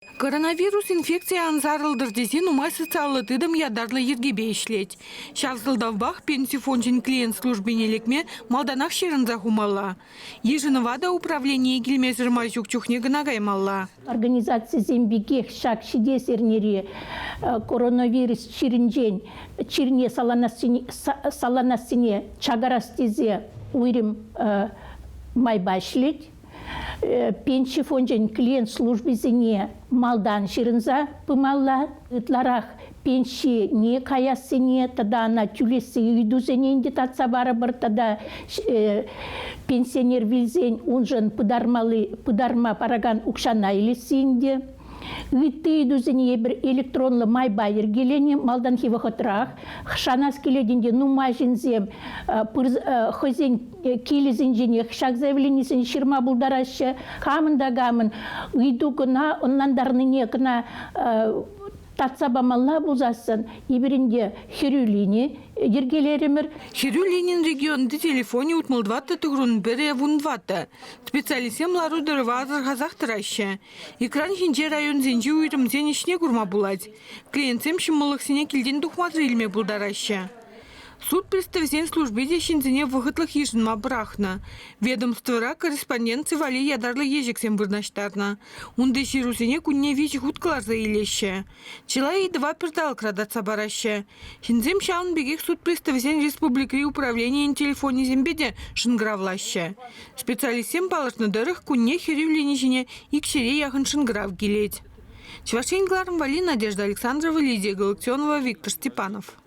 Коронавирус инфекцийӗ ан сарӑлтӑр тесе нумай социаллӑ тытӑм ятарлӑ йӗркепе ӗҫлет. Ҫав сӑлтавпах Пенси фончӗн клиент службине лекме малтанах ҫырӑнса хумалла. Йышӑнӑва та управление килмесӗр май ҫук чухне кӑна каймалла. Организацисем пекех ҫак ҫитес эрнере коронавирус чирӗнчен чирне саланассине чакарас тесе уйрӑм майпа ӗҫлет. Пенси фончӗн клиент службисене малтан ҫырӑнса пымалла. Ытларах пенсине каяссине тата ӑна тӳлесси ыйтусене ӗнтӗ татса парӑпӑр тата пенсионер вилсен уншӑн пытармалли пытарма паракан укҫана илесси ӗнтӗ. Ытти ыйтусене эпир электронлӑ майпа йӗркеленӗ малтанхи вӑхӑтрах. Шанас килет ӗнтӗ нумай ҫынсем хӑйсен килӗсенченех ҫак заявленисене ҫырма пултараҫҫӗ. Камӑн та камӑн ыйту кӑна ӑнлантарнине кӑна татса памалла пулсассӑн эпир ӗнтӗ хӗрӳ лини йӗркелерӗмӗр. Хӗрӳ линин регионти телефонӗ 64 тӑхрун пӗрре вунтӑваттӑ. Специалистсем лару-тӑрӑва асӑрхасах тӑраҫҫӗ. Экран ҫинче районсенчи уйрӑмсен ӗҫне курма пулать. Клиентсем ҫӑмӑллӑхсене килтен тухмасӑр илме пултараҫҫӗ. Суд приставӗсен служби те ҫынсене вӑхӑтлӑх йышӑнма пӑрахнӑ. Ведомствӑра корреспонденци валли ятарлӑ ещӗксем вырнаҫтарнӑ. Унти ҫырусене кунне виҫӗ хут кӑларса илеҫҫӗ. Чылай ыйтӑва пӗр талӑкра татса параҫҫӗ. Ҫынсем ҫавӑн пекех суд приставӗсен республикӑри управленийӗн телефонӗсемпе те шӑнкӑравлаҫҫӗ. Специалистсем палӑртнӑ тӑрӑх, кунне хӗрӳ лини ҫине икҫӗре яхӑн шӑнкӑрав килет. Чӑваш Ен кӑларӑм валли Надежда Александрова, Лидия Галактионова, Виктор Степанов.